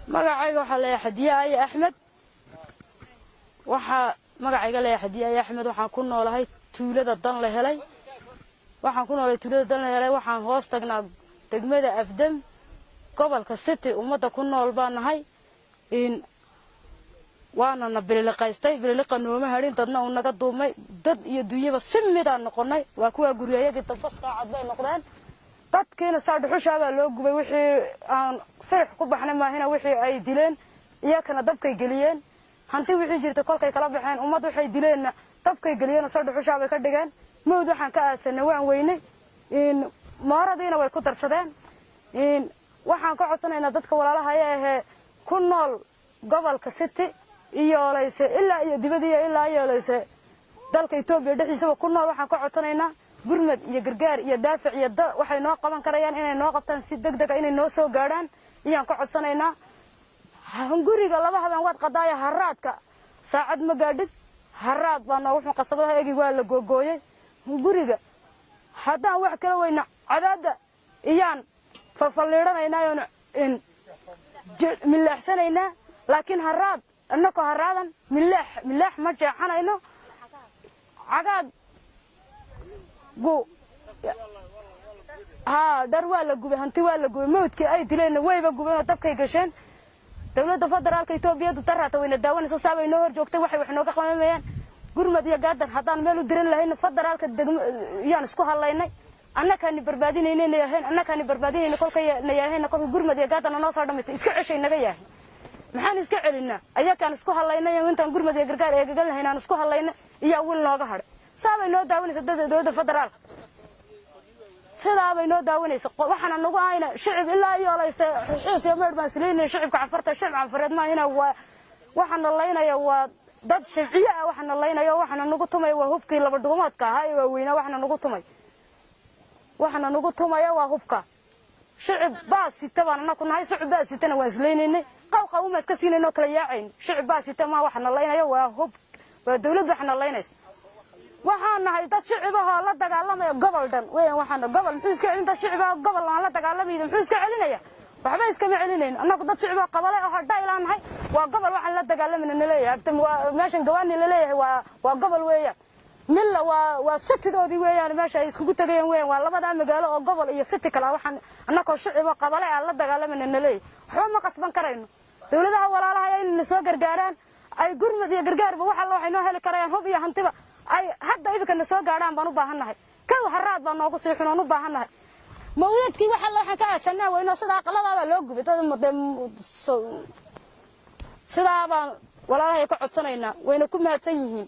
Magacayga waxaa leeyahay Xadiye Aye Axmed. Waxaa magacayga leeyahay Xadiye Aye Axmed. Waxaan ku noolahay tuulada Dan la Helay. Waxaan ku noolahay tuulada Dan la Helay. Waxaan hoos tagnaa degmada Afdam, gobolka City. Ummadda ku nool baan nahay. Waana na bililiqaystay, bililiqa nooma hadhin, dadna uu naga duumay. Dad iyo dunyaba si midaan noqonay. Waa kuwaa guryayagii dabaskaa cad bay noqdeen. Dadkiina saa dhuxushaabaa loo gubay. Wixii aan firix ku baxnay maahina, wixii ay dileen iyakana dabkay geliyeen. Hanti wixii jirta kolkay kala baxeen, ummad waxay dileenna dabkay geliyeen, saa dhuxushaabay ka dhigeen. Mawd waxaan ka aasanay waan weynay, mooradiina way ku darsadeen. Waxaan ka codsanaynaa dadka walaalahaya ahee ku nool gobolka City iyo oleyse ilaa iyo dibadiiyo ilaa iyo oleyse dalka Etoobiya dhexdiisaba ku nool. Waxaan ka codsanaynaa gurmad iyo gargaar iyo daafac iyo waxay noo qaban karayaan inay noo qabtaan, si deg dega inay noo soo gaadhaan iyaan ka codsanaynaa. Hunguriga laba habeen waad qadaaya, haraadka saacad ma gaadhid. Haraad baa noogu xun. Qasabadaha egi waa la googooyey. Hunguriga haddaan wax kala weyna, cadaadda iyaan falfalliidhanaynaa oon milaaxsanaynaa, laakiin haraad innakoo haraadan milaax milaax ma jeexanayno. Cagaag gu haa, dhar waa la gubay, hanti waa la gubay, mawdkii ay dileenna wayba gubeen oo dabkay gasheen. Dowladda federaalka Etoobiyadu daraata wayna daawanayso, saabay noo hor joogtay. Waxay wax nooga qabanayaan gurmad iyo gaadan haddaan meel u diran lahayna, federaalka degmo yaan isku hadlaynay. Annakaani barbaadinaynay yahayn, annakaani barbaadinayna kolkay na yaahayna. Kolka gurmad iyo gaadana noo soo dhamaystay, iska ceshay naga yahay. Maxaan iska celinaa? Ayakaan isku hadlaynay. Intaan gurmad iyo gargaar eegagan lahayn aan isku hadlaynay iyaa wiil nooga hadhay. Saabay noo daawanaysa dowladda federaalka, sidaabay noo daawanaysa. Waxaana nagu ahayna shicib ilaa iyo olayse Xiis iyo Meydh baan isleynay. Shicibka Canfarta, shicib Canfareed maahina. Waa waxaana laynaya waa dad shibciye ah. Waxaana laynaya, waxaana nagu tumaya waa hubkii laba dhugumoodka ahaa ee waaweynaa. Waxaana nagu tumaya waa hubka. Shicib baa sita baan anaku nahay. Shicib baa sitana waan islaynaynay, qawqawuma iska siinayno, kala yaacayn. Shicib baa sita ma, waxaana laynaya waa hub, waa dawlad waxaana laynaysa. Waxaan nahay dad shicibahoo la dagaalamaya gobol dhan weyan. Waxaana gobol muxuu iska celin? Dad shicibah gobol aan la dagaalamayda muxuu iska celinaya? Waxba iskama celinayno. Annagu dad shicibah qabale oo dhaylaan nahay. Waa gobol waxaan la dagaalamayna naleeyahay. Waa meeshan Gawaani laleeyahay, waa gobol weeyaan. Milla waa sitidoodii weeyaan, meesha ay iskugu tegayeen weeyaan. Waa labadaa magaalo oo gobol iyo city kale. Waxaan annagoo shicibo qabale aan la dagaalamayna naleeyahay. Waxba ma qasban karayno. Dawladaha walaalaha inay na soo gargaaraan, ay gurmad iyo gargaarba wax alla waxay noo heli karayaan, hub iyo hantiba, ay hadda ibika na soo gaadhaan baan u baahannahay. Kow haraad baa noogu sii xun oon u baahannahay. Mawdadkii wax alla waxaan ka aasanaa weyno, sida aqaladaabaa loo gubay. Dad sidaa baan walaalahay ka codsanaynaa, wayna ku mahadsan yihiin.